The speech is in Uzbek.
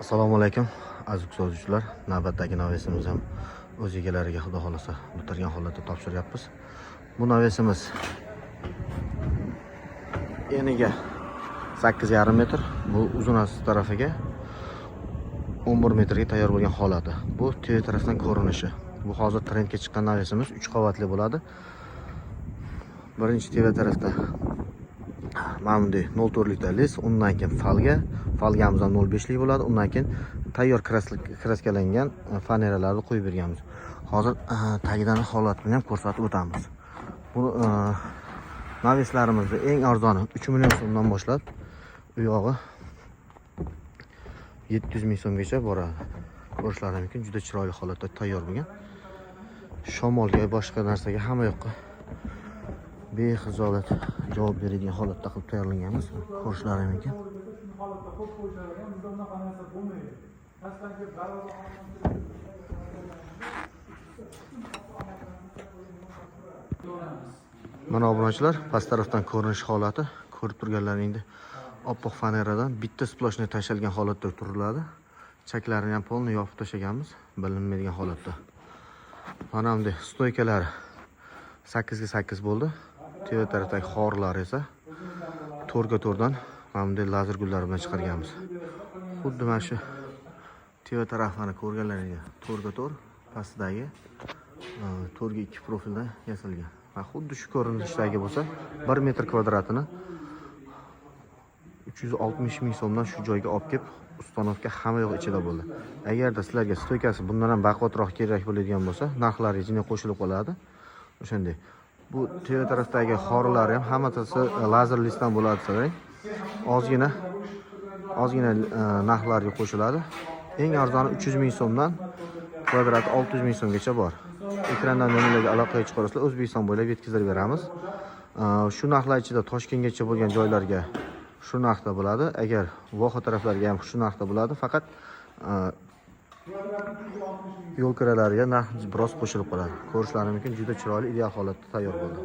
Assalomu alaykum, aziz kuzatuvchilar. Navbatdagi навес imiz ham o'z egalariga, xudo xohlasa, bitirgan holatda topshiryapmiz. Bu навес imiz eniga 8,5 metr, bu uzunasi tarafiga 11 metrga tayyor bo'lgan holati. Bu tepa tarafdan ko'rinishi. Bu hozir trendga chiqqan навес imiz 3 qavatli bo'ladi. Birinchi tepa tarafda mana bunday 0,4 likda лист, undan keyin фольга, фольга miz ham 0,5lik bo'ladi. Undan keyin tayyor краска langan faneralarni qo'yib berganmiz. Hozir tagidan holatini ham ko'rsatib o'tamiz. Bu навес larimizni eng arzoni 3 million so'mdan boshlab, u yog'i 700 ming so'mgacha boradi. Ko'rishlari mumkin, juda chiroyli holatda tayyor bo'lgan. Shamolga, boshqa narsaga, hamma yoqqa bexijolat javob beradigan holatda qilib tayyorlanganmiz. Ko'rishlari mumkin. Holatda ko'p qo'yishar ekan, bizda unaqa narsa bo'lmaydi. Masalan, kelib darvoza olamiz. Mana, obunachilar, past tarafdan ko'rinish holati ko'rib turganlaringda, oppoq faneradan bitta сплошной tashalgan holatda turiladi. Chaklarini ham полный yopib tashlaganmiz, bilinmaydigan holatda. Mana bunday стойка lari 8 ga 8 bo'ldi. Tepa tarafdagi xorlar esa 4 ga 4 dan mana bunday lazer gullar bilan chiqarganmiz. Xuddi mana shu tepa tarafini ko'rganlaringda 4 ga 4, pastidagi 4 ga 2 profildan yasalgan. Va xuddi shu ko'rinishdagi bo'lsa, 1 metr kvadratini 360 ming so'mdan shu joyga olib kelib, установка, hamma yo'q ichida bo'ldi. Agarda sizlarga стойка si bundan ham baquvvatroq kerak bo'ladigan bo'lsa, narxlari ichine qo'shilib qoladi. O'shanday. Bu tepa tarafdagi xorlari ham hammasi lazer лист dan bo'ladi desak, ozgina ozgina narxlarga qo'shiladi. Eng arzoni 300 ming so'mdan, kvadrati 600 ming so'mgacha bor. Ekrandan nomerlarga aloqaga chiqarasizlar, O'zbekiston bo'ylab yetkazib beramiz. Shu narxlar ichida Toshkentgacha bo'lgan joylarga shu narxda bo'ladi. Agar voha taraflarga ham shu narxda bo'ladi, faqat yo'l kiralariga narx biroz qo'shilib qoladi. Ko'rishlari mumkin, juda chiroyli, ideal holatda tayyor bo'ldi.